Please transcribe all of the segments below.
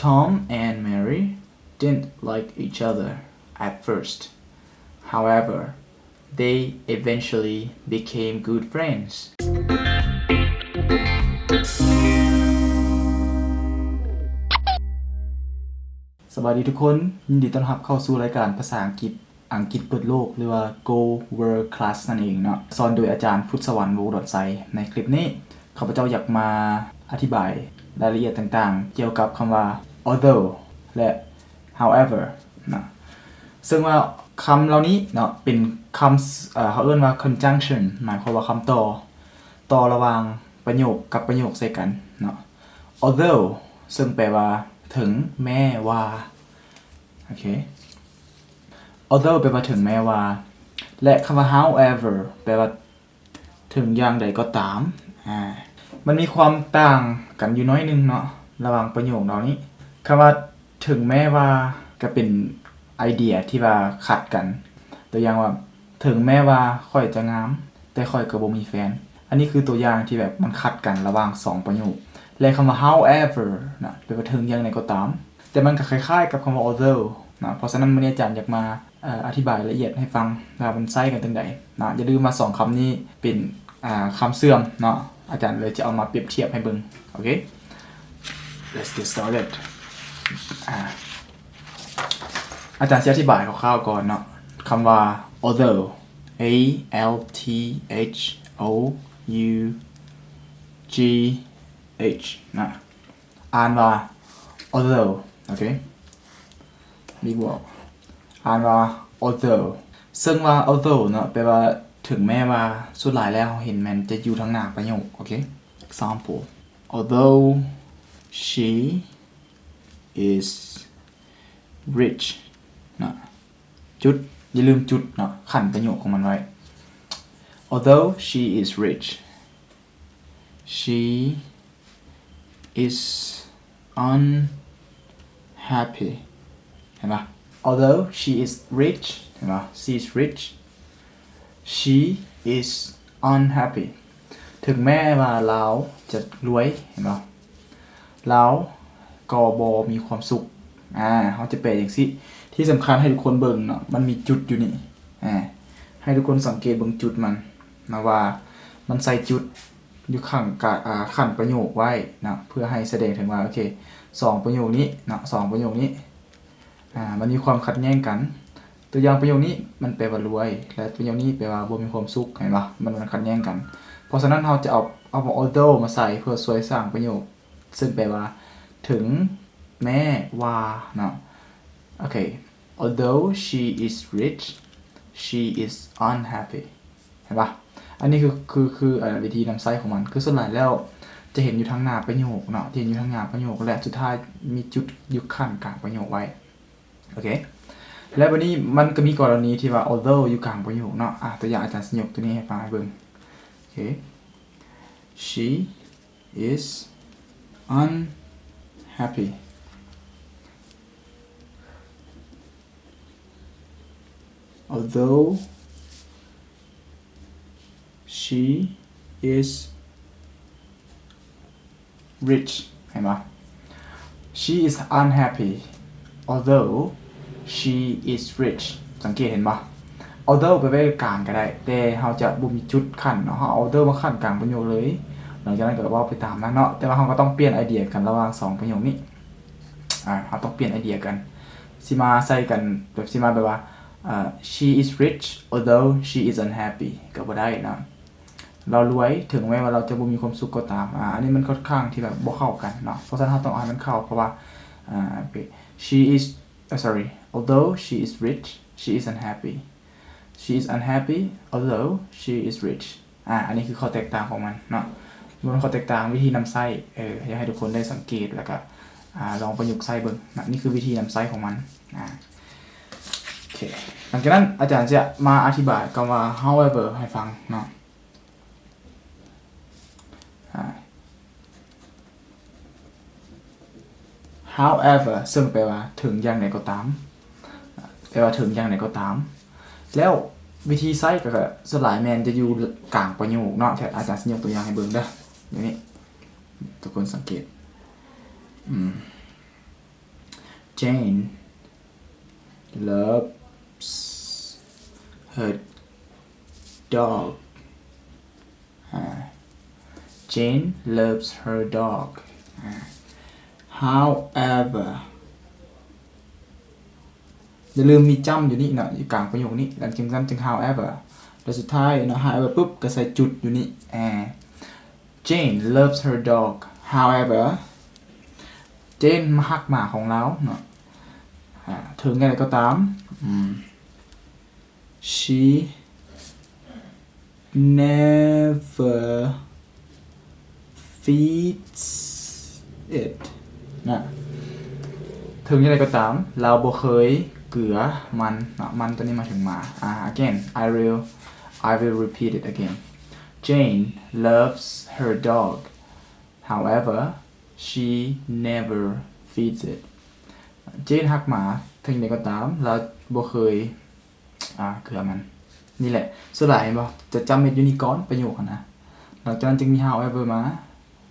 Tom and Mary didn't like each other at first. However, they eventually became good friends. ສະບາຍດີທຸກຄົນ, ຍິນດີຕ້ອນຮັບເຂົ້າສູ່ລາຍການພາສາອັງກິດ ອັງກິດເປີດໂລກ ຫຼືວ່າ Go World Class ນັ້ນເອງເນາະ, ສອນໂດຍອາຈານ ພຸດສະຫວັນ ວົງດອນໄຊ. ໃນຄລິບນີ້ ຂ້າພະເຈົ້າຢາກມາອະທິບາຍລາຍລະອຽດຕ່າງໆ ກ່ຽວກັບຄຳວ່າ although ແລະ however ນະ, ເຊິ່ງວ່າຄຳເຫຼົ່ານີ້ເນາະ ເປັນຄຳ ເອີ ເຮົາເອີ້ນວ່າ conjunction ໝາຍຄວາມວ່າຄຳຕໍ່ ຕໍ່ລະຫວ່າງປະໂຫຍກກັບປະໂຫຍກໃສ່ກັນເນາະ. Although ເຊິ່ງແປວ່າ ເຖິງແມ້ວ່າ ໂອເຄ although ແປວ່າເຖິງແມ້ວ່າ ແລະ ຄຳວ່າ however ແປວ່າເຖິງຢ່າງໃດກໍຕາມ. ອາ ມັນມີຄວາມຕ່າງກັນຢູ່ໜ້ອຍໜຶ່ງເນາະ ລະຫວ່າງປະໂຫຍກເຫຼົ່ານີ້. ຄຳວ່າເຖິງແມ້ວ່າ ກໍເປັນໄອເດຍທີ່ວ່າຂັດກັນ. ຕົວຢ່າງວ່າ ເຖິງແມ້ວ່າຂ້ອຍຈະງາມ ແຕ່ຂ້ອຍກໍບໍ່ມີແຟນ. ອັນນີ້ຄືຕົວຢ່າງທີ່ແບບມັນຂັດກັນລະຫວ່າງສອງປະໂຫຍກ. ແລະ ຄຳວ່າ however ນະ ແປວ່າເຖິງຢ່າງໃດກໍຕາມ, ແຕ່ມັນກໍຄ້າຍໆກັບຄຳວ່າ although ນະ. ເພາະສະນັ້ນ ມື້ນີ້ອາຈານຢາກມາ ເອີ ອະທິບາຍລະອຽດໃຫ້ຟັງວ່າມັນໃຊ້ກັນຈັ່ງໃດນະ. ຢ່າລືມວ່າສອງຄຳນີ້ເປັນ ອາ ຄຳເຊື່ອມເນາະ, ອາຈານເລີຍຈະເອົາມາປຽບທຽບໃຫ້ເບິ່ງ. ໂອເຄ let's get started. ອາ ອາຈານຊິອະທິບາຍຄ່າວໆກ່ອນເນາະ. ຄຳວ່າ although, A L T H O U G H ນະ, ອ່ານວ່າ although. ໂອເຄ ມີບວກ ອ່ານວ່າ although. ເຊິ່ງວ່າ although ເນາະ ແປວ່າເຖິງແມ້ວ່າ. ສ່ວນຫຼາຍແລ້ວເຮົາເຫັນແມ່ນຈະຢູ່ທາງໜ້າປະໂຫຍກ. ໂອເຄ example, although she is rich ນະ, ຈຸດ, ຢ່າລືມຈຸດເນາະ, ຂັ້ນປະໂຫຍກຂອງມັນໄວ້. Although she is rich, she is unhappy. ເຫັນປະ? Although she is rich, ເຫັນປະ? She is rich, she is unhappy. ເຖິງແມ້ວ່າລາວຈະລວຍ, ເຫັນບໍ່? ລາວກໍບໍ່ມີຄວາມສຸກ. ອາ ເຮົາຈະແປຈັ່ງຊີ້. ທີ່ສຳຄັນໃຫ້ທຸກຄົນເບິ່ງເນາະ, ມັນມີຈຸດຢູ່ນີ້. ອາ ໃຫ້ທຸກຄົນສັງເກດເບິ່ງຈຸດມັນນະ ວ່າມັນໃສ່ຈຸດຢູ່ຂ້າງກະ ອາ ຂັ້ນປະໂຫຍກໄວ້ເນາະ, ເພື່ອໃຫ້ສະແດງເຖິງວ່າ ໂອເຄ ສອງປະໂຫຍກນີ້ເນາະ, ສອງປະໂຫຍກນີ້ ອາ ມັນມີຄວາມຂັດແຍ້ງກັນ. ຕົວຢ່າງປະໂຫຍກນີ້ມັນແປວ່າລວຍ ແລະ ປະໂຫຍກນີ້ແປວ່າບໍ່ມີຄວາມສຸກ, ເຫັນບໍ່? ມັນ ມັນຂັດແຍ້ງກັນ. ເພາະສະນັ້ນ ເຮົາຈະເອົາ ເອົາ although ມາໃສ່ເພື່ອຊ່ວຍສ້າງປະໂຫຍກ ເຊິ່ງແປວ່າ ເຖິງແມ້ວ່າເນາະ. ໂອເຄ although she is rich, she is unhappy. ເຫັນປະ? ອັນນີ້ຄື ຄື ຄື ເອີ ວິທີນຳໃຊ້ຂອງມັນ ຄືສ່ວນຫຼາຍແລ້ວຈະເຫັນຢູ່ທາງໜ້າປະໂຫຍກເນາະ, ຈະເຫັນຢູ່ທາງໜ້າປະໂຫຍກ ແລະ ສຸດທ້າຍມີຈຸດຢູ່ຂັ້ນກາງປະໂຫຍກໄວ້. ໂອເຄ ແລະ ບັດນີ້ມັນກໍມີກໍລະນີທີ່ວ່າ although ຢູ່ກາງປະໂຫຍກເນາະ. ອາ ຕົວຢ່າງອາຈານຊິຍົກຕົວນີ້ໃຫ້ຟັງໃຫ້ເບິ່ງ. ໂອເຄ She is unhappy. Although she is rich. ເຫັນບໍ່? She is unhappy, although she is rich. ສັງເກດເຫັນບໍ່? Although ໄປໄວ້ກາງກໍໄດ້, ແຕ່ເຮົາຈະບໍ່ມີຈຸດຂັ້ນເນາະ, ເຮົາເອົາ although ມາຂັ້ນກາງປະໂຫຍກເລີຍ. ຫຼັງຈາກນັ້ນກໍເວົ້າໄປຕາມນັ້ນເນາະ, ແຕ່ວ່າເຮົາກໍຕ້ອງປ່ຽນໄອເດຍກັນລະຫວ່າງສອງປະໂຫຍກນີ້. ອາ ເຮົາຕ້ອງປ່ຽນໄອເດຍກັນ, ຊິມາໃສ່ກັນແບບ ຊິມາແບບວ່າ ເອີ She is rich, although she is unhappy ກໍບໍ່ໄດ້ເນາະ. ລາວລວຍ ເຖິງແມ້ວ່າລາວຈະບໍ່ມີຄວາມສຸກກໍຕາມ. ອາ ອັນນີ້ມັນຂ້ອນຂ້າງທີ່ແບບບໍ່ເຂົ້າກັນເນາະ, ເພາະສະນັ້ນເຮົາຕ້ອງເອົາໃຫ້ມັນເຂົ້າ. ເພາະວ່າ ອາ She is, ເອີ sorry, although she is rich, she is unhappy. She is unhappy, although she is rich. ອາ ອັນນີ້ຄືຂໍ້ແຕກຕ່າງຂອງມັນເນາະ, ມັນຂໍ້ແຕກຕ່າງ ວິທີນຳໃຊ້. ເອີ ຢາກໃຫ້ທຸກຄົນໄດ້ສັງເກດ ແລ້ວກໍ ອາ ລອງປະຍຸກໃຊ້ເບິ່ງເນາະ. ນີ້ຄືວິທີນຳໃຊ້ຂອງມັນ. ອາ ໂອເຄ ຫຼັງຈາກນັ້ນອາຈານຈະມາອະທິບາຍຄຳວ່າ however ໃຫ້ຟັງເນາະ. ອາ however ເຊິ່ງແປວ່າເຖິງຢ່າງໃດກໍຕາມ, ແປວ່າເຖິງຢ່າງໃດກໍຕາມ. ແລ້ວວິທີໃຊ້ກໍ ກໍສ່ວນຫຼາຍແມ່ນຈະຢູ່ກາງປະໂຫຍກເນາະ, ອາຈານຊິຍົກຕົວຢ່າງໃຫ້ເບິ່ງເດີ. ດຽວນີ້ທຸກຄົນສັງເກດ ອືມ Jane loves her dog. ອາ Jane loves her dog. ອາ However ຢ່າລືມມີຈ້ຳຢູ່ນີ້ເນາະ ຢູ່ກາງປະໂຫຍກນີ້ ຫຼັງຈາກນັ້ນຈຶ່ງ however ແລ້ວສຸດທ້າຍເນາະ however ປຶບ ກໍໃສ່ຈຸດຢູ່ນີ້ ອາ Jane loves her dog. However, Jane ມັກຮັກໝາຂອງລາວເນາະ ອາ ເຖິງຢ່າງໃດກໍຕາມ ອືມ she never feeds it ນະ ເຖິງຢ່າງໃດກໍຕາມ ລາວບໍ່ເຄີຍເກືອມັນເນາະ ມັນຕົວນີ້ໝາຍເຖິງໝາ ອາ again I will I will repeat it again. Jane loves her dog. However, she never feeds it. Jane ຮັກໝາ ເຖິງຢ່າງໃດກໍຕາມ ລາວບໍ່ເຄີຍ ອາ ເກືອມັນ ນີ້ແຫຼະ ສ່ວນຫຼາຍເຫັນບໍ່ ຈະຈຳເມັດຢູ່ນີ້ກ່ອນປະໂຫຍກຫັ້ນນະ ຫຼັງຈາກນັ້ນຈຶ່ງມີ however ມາ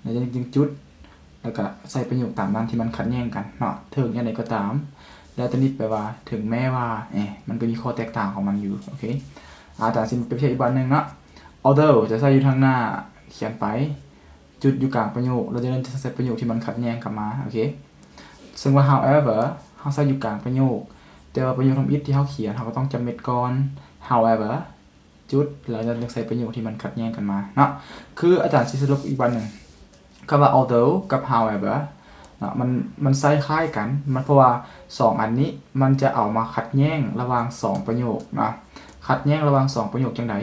ຫຼັງຈາກນັ້ນຈຶ່ງຈຸດ ແລ້ວກະໃສ່ປະໂຫຍກຕາມນັ້ນທີ່ມັນຂັດແຍ້ງກັນເນາະ ເຖິງຢ່າງໃດກໍຕາມ ແລ້ວຕົວນີ້ແປວ່າ ເຖິງແມ້ວ່າ ເອ ມັນກໍມີຂໍ້ແຕກຕ່າງຂອງມັນຢູ່ ໂອເຄ ອາຈານຊິມາປຽບທຽບອີກບາດໜຶ່ງເນາະ although ຈະໃສ່ຢູ່ທາງໜ້າ ຂຽນໄປ ຈຸດຢູ່ກາງປະໂຫຍກ ແລ້ວຈາກນັ້ນຈະໃສ່ປະໂຫຍກທີ່ມັນຂັດແຍ້ງກັບມາ ໂອເຄ ເຊິ່ງວ່າ however ເຮົາໃສ່ຢູ່ກາງປະໂຫຍກ ແຕ່ວ່າປະໂຫຍກທຳອິດທີ່ເຮົາຂຽນ ເຮົາກໍຕ້ອງຈຳເມັດກ່ອນ however ຈຸດ ແລ້ວຈາກນັ້ນຈຶ່ງໃສ່ປະໂຫຍກທີ່ມັນຂັດແຍ້ງກັນມາເນາະ ຄືອາຈານຊິສະຫຼຸບອີກບາດໜຶ່ງ ຄຳວ່າ although ກັບ however ເນາະ ມັນ ມັນໃຊ້ຄ້າຍກັນ ມັນ ເພາະວ່າສອງອັນນີ້ມັນຈະເອົາມາຂັດແຍ້ງລະຫວ່າງສອງປະໂຫຍກເນາະ ຂັດແຍ້ງລະຫວ່າງສອງປະໂຫຍກຈັ່ງໃດ?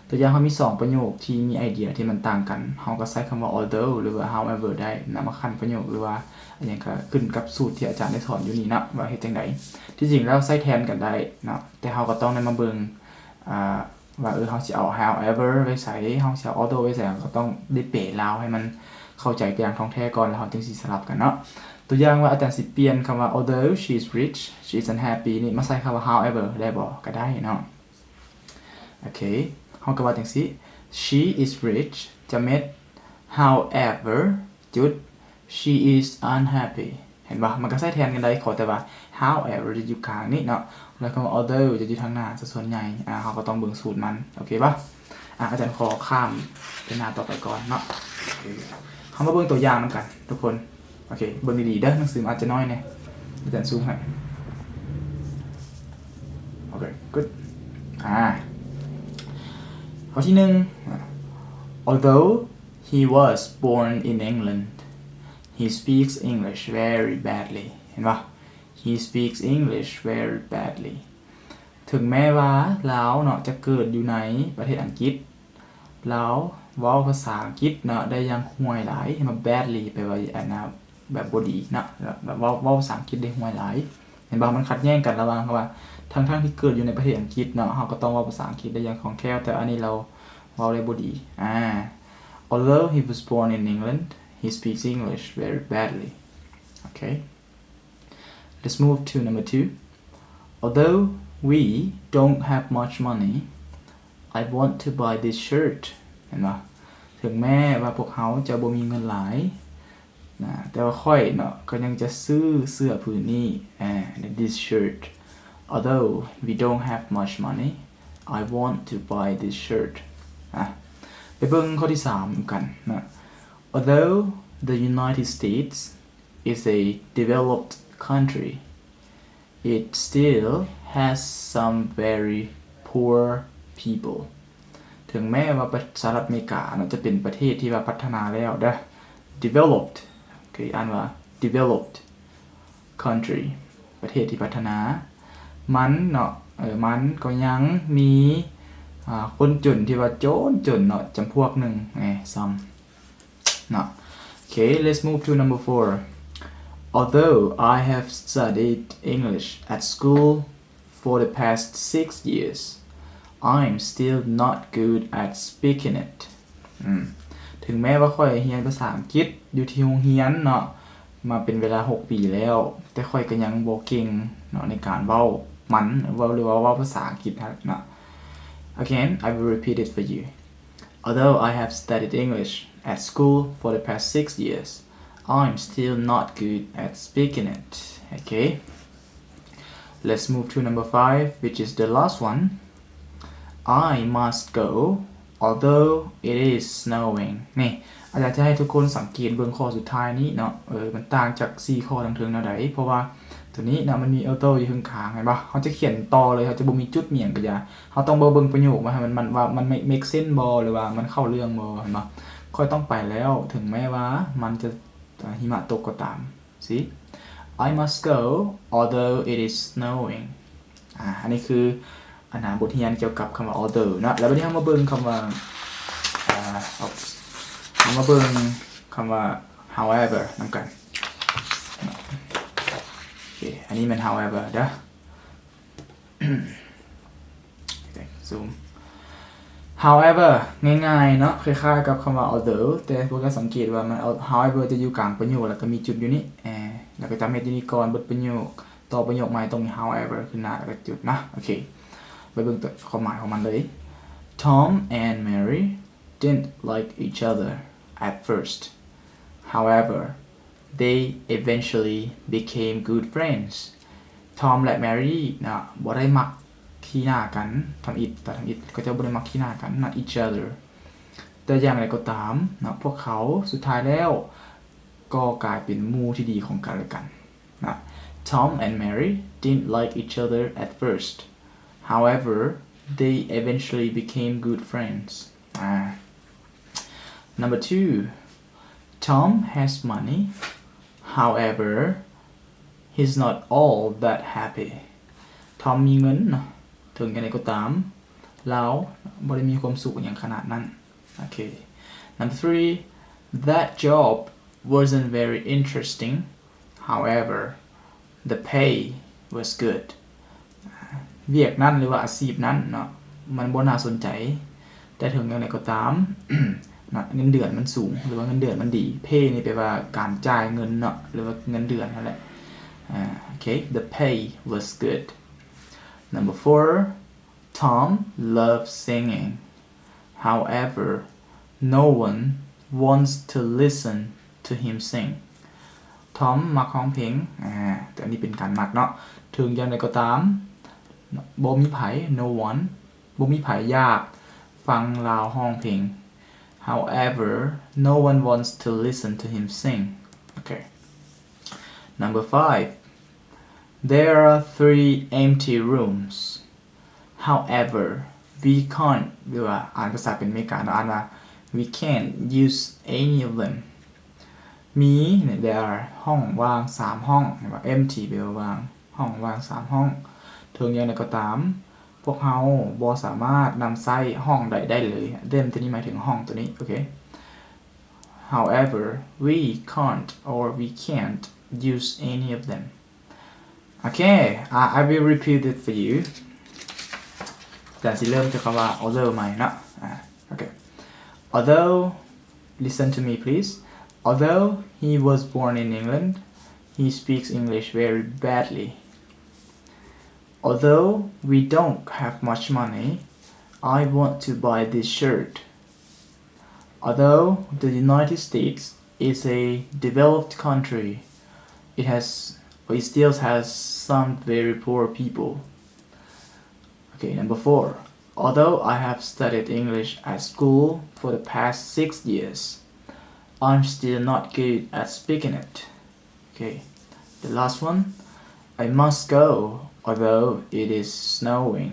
ຕົວຢ່າງ ເຮົາມີສອງປະໂຫຍກທີ່ມີໄອເດຍທີ່ມັນຕ່າງກັນ ເຮົາກໍໃຊ້ຄຳວ່າ although ຫຼືວ່າ however ໄດ້ນຳມາຂັນປະໂຫຍກ ຫຼືວ່າອີ່ຫຍັງກໍຂຶ້ນກັບສູດທີ່ອາຈານໄດ້ສອນຢູ່ນີ້ເນາະ ວ່າເຮັດຈັ່ງໃດ. ທີ່ຈິງແລ້ວໃຊ້ແທນກັນໄດ້ເນາະ ແຕ່ເຮົາກໍຕ້ອງໄດ້ມາເບິ່ງ ອ່າ ວ່າ ເອີ ເຮົາຊິເອົາ however ໄວ້ໃສ ເຮົາຊິເອົາ although ໄວ້ໃສ ເຮົາກໍຕ້ອງໄດ້ແປລາວໃຫ້ມັນເຂົ້າໃຈໄປຢ່າງທ່ອງແທ້ກ່ອນ ແລ້ວເຮົາຈຶ່ງຊິສະຫຼັບກັນເນາະ. ຕົວຢ່າງວ່າອາຈານຊິປ່ຽນຄຳວ່າ although she is rich, she is unhappy ນີ້ມາໃສ່ຄຳວ່າ however ໄດ້ບໍ່? ກໍໄດ້ເນາະ. ໂອເຄ ເຮົາກໍວ່າຈັ່ງຊີ້ She is rich ຈະເມັດ however ຈຸດ She is unhappy ເຫັນບໍ່? ມັນກໍໃຊ້ແທນກັນໄດ້ ຂໍແຕ່ວ່າ however ຈະຢູ່ກາງນີ້ເນາະ ແລ້ວຄຳວ່າ although ຈະຢູ່ທາງໜ້າຊະສ່ວນໃຫຍ່. ອາ ເຮົາກໍຕ້ອງເບິ່ງສູດມັນ ໂອເຄບໍ່? ອາ ອາຈານຂໍຂ້າມໄປໜ້າຕໍ່ໄປກ່ອນເນາະ. ເຮົາມາເບິ່ງຕົວຢ່າງນຳກັນທຸກຄົນ. ໂອເຄ ເບິ່ງດີໆເດີ ໜັງສືມັນອາດຈະນ້ອຍແດ່ ອາຈານຊູມໃຫ້. ໂອເຄ good. ອາ ຂໍ້ທີໜຶ່ງ Although he was born in England, he speaks English very badly. ເຫັນບໍ່? He speaks English very badly. ເຖິງແມ້ວ່າລາວເນາະ ຈະເກີດຢູ່ໃນປະເທດອັງກິດ ລາວເວົ້າພາສາອັງກິດເນາະ ໄດ້ຢ່າງຫ່ວຍຫຼາຍ. ເຫັນບໍ່? Badly ແປວ່າ ອັນນ່າ ແບບບໍ່ດີເນາະ ແບບເວົ້າ ເວົ້າພາສາອັງກິດໄດ້ຫ່ວຍຫຼາຍ. ເຫັນບໍ່? ມັນຂັດແຍ້ງກັນລະຫວ່າງຄຳວ່າ ທັງໆທີ່ເກີດຢູ່ໃນປະເທດອັງກິດເນາະ ເຮົາກໍຕ້ອງເວົ້າພາສາອັງກິດໄດ້ຢ່າງຄ່ອງແຄ້ວ ແຕ່ອັນນີ້ລາວເວົ້າໄດ້ບໍ່ດີ. ອາ Although he was born in England, he speaks English very badly. Okay. Let's move to number two. Although we don't have much money, I want to buy this shirt. ເຫັນບໍ່? ເຖິງແມ້ວ່າພວກເຮົາຈະບໍ່ມີເງິນຫຼາຍນະ ແຕ່ວ່າຂ້ອຍເນາະ ກໍຍັງຈະຊື້ເສື້ອຜືນນີ້ ອາ this shirt. Although we don't have much money, I want to buy this shirt. ອາ ໄປເບິ່ງຂໍ້ທີສາມນຳກັນນະ. Although the United States is a developed country, it still has some very poor people. ເຖິງແມ້ວ່າປະ ສະຫະລັດອາເມລິກາເນາະ ຈະເປັນປະເທດທີ່ວ່າພັດທະນາແລ້ວເດີ developed ຄືອ່ານວ່າ developed country ປະເທດທີ່ພັດທະນາ ມັນເນາະ ເອີ ມັນກໍຍັງມີ ອາ ຄົນຈົນທີ່ວ່າຈົນໆເນາະ ຈຳພວກໜຶ່ງ ແນ່ some ເນາະ. Okay, let's move to number four. Although I have studied English at school for the past six years, I'm still not good at speaking it. ອືມ ເຖິງແມ້ວ່າຂ້ອຍຮຽນພາສາອັງກິດຢູ່ທີ່ໂຮງຮຽນເນາະ ມາເປັນເວລາຫົກປີແລ້ວ ແຕ່ຂ້ອຍກໍຍັງບໍ່ເກັ່ງເນາະ ໃນການເວົ້າມັນ ເວົ້າ ຫຼືວ່າເວົ້າພາສາອັງກິດຫັ້ນເນາະ. Again, I will repeat it for you. Although I have studied English at school for the past six years, I'm still not good at speaking it. Okay, let's move to number five, which is the last one. I must go, although it is snowing. ນີ້ ອາຈານຈະໃຫ້ທຸກຄົນສັງເກດເບິ່ງຂໍ້ສຸດທ້າຍນີ້ເນາະ ເອີ ມັນຕ່າງຈາກສີ່ຂໍ້ທາງເທິງແນວໃດ? ເພາະວ່າໂຕນີ້ເນາະ ມັນມີ although ຢູ່ເທິງຂ້າງ ເຫັນບໍ່? ເຮົາຈະຂຽນຕໍ່ເລີຍ ເຮົາຈະບໍ່ມີຈຸດມີຫຍັງກໍຢ່າ ເຮົາຕ້ອງມາເບິ່ງປະໂຫຍກວ່າ ໃຫ້ມັນ ມັນ ວ່າມັນ make sense ບໍ່ ຫຼືວ່າມັນເຂົ້າເລື່ອງບໍ່ ເຫັນບໍ່? ຂ້ອຍຕ້ອງໄປແລ້ວ ເຖິງແມ້ວ່າມັນຈະ ອ່າ ຫິມະຕົກກໍຕາມ. See? I must go, although it is snowing. ອ່າ ອັນນີ້ຄື ອັນນາ ບົດຮຽນກ່ຽວກັບຄຳວ່າ although ເນາະ. ແລ້ວບັດນີ້ເຮົາມາເບິ່ງຄຳວ່າ ອ່າ ເຮົາມາເບິ່ງຄຳວ່າ however ນຳກັນ. ໂອເຄ ອັນນີ້ແມ່ນ however ເດີ້. ຊູມ however ງ່າຍໆເນາະ ຄ້າຍໆກັບຄຳວ່າ although ແຕ່ພວກເຈົ້າສັງເກດວ່າມັນ however ຈະຢູ່ກາງປະໂຫຍກ ແລ້ວກໍມີຈຸດຢູ່ນີ້ ແອ ແລ້ວກໍຈຳເຮັດຢູ່ນີ້ກ່ອນ ບົດປະໂຫຍກ ຕໍ່ປະໂຫຍກໃໝ່ຕ້ອງມີ however ຂຶ້ນໜ້າ ແລ້ວກໍຈຸດນະ. ໂອເຄ ໄປເບິ່ງຄວາມໝາຍຂອງມັນເລີຍ. Tom and Mary didn't like each other at first. However, they eventually became good friends. Tom ແລະ Mary ນະ ບໍ່ໄດ້ມັກຂີ້ໜ້າກັນ ທຳອິດ ຕອນທຳອິດ ເຂົາເຈົ້າບໍ່ໄດ້ມັກຂີ້ໜ້າກັນ not each other. ແຕ່ຢ່າງໃດກໍຕາມນະ ພວກເຂົາສຸດທ້າຍແລ້ວກໍກາຍເປັນໝູ່ທີ່ດີຂອງກັນແລະກັນນະ. Tom and Mary didn't like each other at first. However, they eventually became good friends. ອ່າ Number two, Tom has money. However, he's not all that happy. Tom ມີເງິນເນາະ ເຖິງຢ່າງໃດກໍຕາມ ລາວບໍ່ໄດ້ມີຄວາມສຸກຫຍັງຂະໜາດນັ້ນ. ໂອເຄ Number three, that job wasn't very interesting. However, the pay was good. ວຽກນັ້ນ ຫຼືວ່າອາຊີບນັ້ນເນາະ ມັນບໍ່ໜ້າສົນໃຈ ແຕ່ເຖິງຢ່າງໃດກໍຕາມເນາະ ເງິນເດືອນມັນສູງ ຫຼືວ່າເງິນເດືອນມັນດີ. Pay ນີ້ແປວ່າການຈ່າຍເງິນເນາະ ຫຼືວ່າເງິນເດືອນນັ້ນແຫຼະ. ໂອເຄ The pay was good. Number four, Tom loves singing. However, no one wants to listen to him sing. Tom ມັກຮ້ອງເພງ ແຕ່ອັນນີ້ເປັນການມັກເນາະ ເຖິງຢ່າງໃດກໍຕາມ ບໍ່ມີໃຜ no one ບໍ່ມີໃຜຢາກຟັງລາວຮ້ອງເພງ. However, no one wants to listen to him sing. Okay. Number five, there are three empty rooms. However, we can't ຫຼືວ່າອ່ານພາສາເປັນອາເມລິກາເນາະ ອ່ານວ່າ we can't use any of them. ມີ there are ຫ້ອງວ່າງສາມຫ້ອງ ເຫັນບໍ່? Empty ແປວ່າວ່າງ ຫ້ອງວ່າງສາມຫ້ອງ. ເຖິງຢ່າງໃດກໍຕາມ ພວກເຮົາບໍ່ສາມາດນຳໃຊ້ຫ້ອງໃດໄດ້ເລີຍ. Them ໂຕນີ້ໝາຍເຖິງຫ້ອງໂຕນີ້ ໂອເຄ. However, we can't or we can't use any of them. Okay, uh, I will repeat it for you. ອາຈານຊິເລີ່ມຈາກຄຳວ່າ although ໃໝ່ເນາະ. ອ່າ ໂອເຄ. Although, listen to me please. Although he was born in England, he speaks English very badly. Although we don't have much money, I want to buy this shirt. Although the United States is a developed country, it has, it still has some very poor people. Okay, number four. Although I have studied English at school for the past six years, I'm still not good at speaking it. Okay, the last one. I must go, although it is snowing.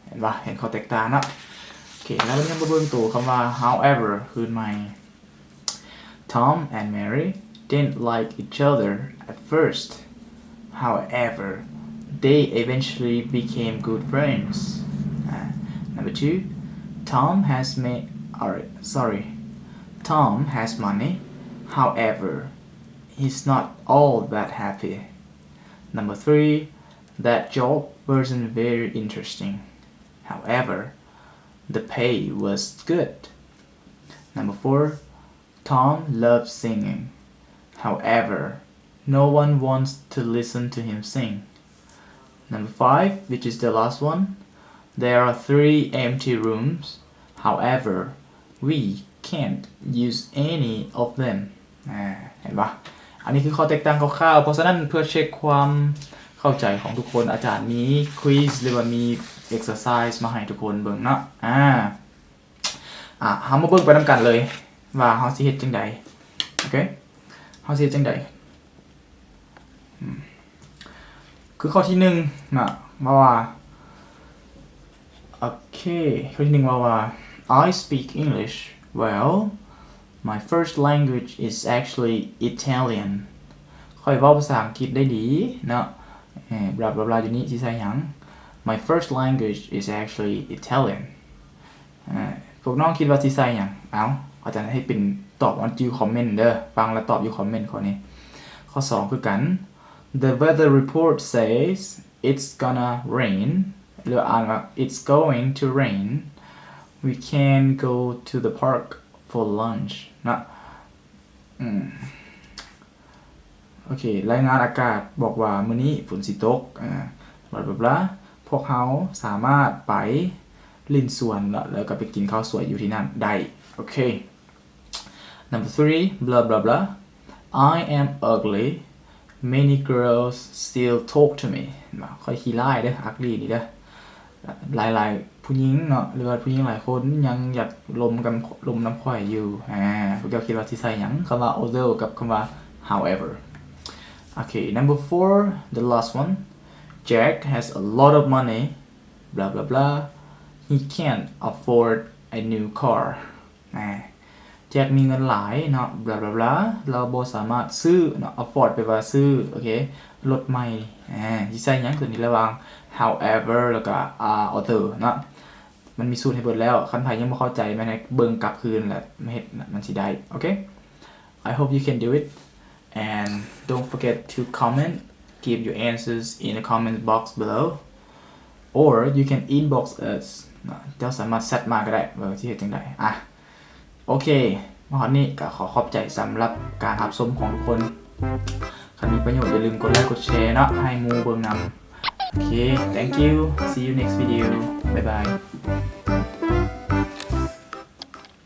ເຫັນປະ? ເຫັນຂໍ້ແຕກຕ່າງເນາະ. ໂອເຄ ແລ້ວບັດນີ້ເຮົາມາເບິ່ງໂຕຄຳວ່າ however ຄືນໃໝ່. Tom and Mary didn't like each other at first. However, they eventually became good friends. ອາ Number two, Tom has ma- or, sorry, Tom has money. However, he's not all that happy. Number three, that job wasn't very interesting. However, the pay was good. Number four, Tom loves singing. However, no one wants to listen to him sing. Number five, which is the last one, there are three empty rooms. However, we can't use any of them. ອາ ເຫັນປະ? ອັນນີ້ຄືຂໍ້ແຕກຕ່າງຄ່າວໆ ເພາະສະນັ້ນເພື່ອເຊັກຄວາມເຂົ້າໃຈຂອງທຸກຄົນ ອາຈານມີ quiz ຫຼືວ່າມີ exercise ມາໃຫ້ທຸກຄົນເບິ່ງເນາະ. ອາ ອາ ເຮົາມາເບິ່ງໄປນຳກັນເລີຍວ່າເຮົາຊິເຮັດຈັ່ງໃດ. ໂອເຄ ເຮົາຊິເຮັດຈັ່ງໃດ? ອືມ ຄືຂໍ້ທີໜຶ່ງນະ ເວົ້າວ່າ ໂອເຄ ຂໍ້ທີໜຶ່ງເວົ້າວ່າ I speak English well. My first language is actually Italian. ຂ້ອຍເວົ້າພາສາອັງກິດໄດ້ດີເນາະ. ເອີ ບລາບລາບລາ ຢູ່ນີ້ຊິໃສ່ຫຍັງ? My first language is actually Italian. ອາ ພວກນ້ອງຄິດວ່າຊິໃສ່ຫຍັງ? ເອົ້າ ອາຈານໃຫ້ເປັນຕອບຢູ່ຄອມເມັນເດີ ຟັງແລ້ວຕອບຢູ່ຄອມເມັນຂໍ້ນີ້. ຂໍ້ສອງຄືກັນ The weather report says it's gonna rain ຫຼືອ່ານວ່າ it's going to rain. We can go to the park for lunch ນະ. ອືມ ໂອເຄ ລາຍງານອາກາດບອກວ່າມື້ນີ້ຝົນຊິຕົກ ອາ ບລາບລາບລາ ພວກເຮົາສາມາດໄປຫຼິ້ນສວນ ແລ້ວ ແລ້ວກໍໄປກິນເຂົ້າສວຍຢູ່ທີ່ນັ້ນໄດ້. ໂອເຄ Number three ບລາບລາບລາ I am ugly. Many girls still talk to me. ເຫັນບໍ່? ຂ້ອຍຂີ້ຮ້າຍເດີ ugly ນີ້ເດີ. ຫຼາຍໆຜູ້ຍິງເນາະ ຫຼືວ່າຜູ້ຍິງຫຼາຍຄົນຍັງຢາກລົມກັນ ລົມນຳຂ້ອຍຢູ່. ອາ ພວກເຈົ້າຄິດວ່າຊິໃສ່ຫຍັງ? ຄຳວ່າ although ກັບຄຳວ່າ however. ໂອເຄ Number four, the last one. Jack has a lot of money. ບລາບລາບລາ He can't afford a new car. ອາ ແຈັກມີເງິນຫຼາຍເນາະ ບລາບລາບລາ ລາວບໍ່ສາມາດຊື້ເນາະ afford ແປວ່າຊື້ ໂອເຄ ລົດໃໝ່. ອາ ຊິໃສ່ຫຍັງຕົວນີ້ ລະຫວ່າງ however ແລ້ວກະ ອາ although ເນາະ. ມັນມີສູດໃຫ້ເບິດແລ້ວ ຄັນໃຜຍັງບໍ່ເຂົ້າໃຈ ແມ່ນໃຫ້ເບິ່ງກັບຄືນ ແລ້ວເຮັດ ມັນຊິໄດ້. ໂອເຄ I hope you can do it. And don't forget to comment, give your answers in the comment box below, or you can inbox us. ເຈົ້າສາມາດແຊັດມາກໍໄດ້ວ່າຊິເຮັດຈັ່ງໃດ. ອາ ໂອເຄ ມາຮອດນີ້ກໍຂໍຂອບໃຈສຳລັບການຮັບຊົມຂອງທຸກຄົນ. ຄັນມີປະໂຫຍດ ຢ່າລືມກົດໄລກົດແຊເນາະ ໃຫ້ໝູ່ເບິ່ງນຳ. ໂອເຄ thank you. See you next video. Bye bye.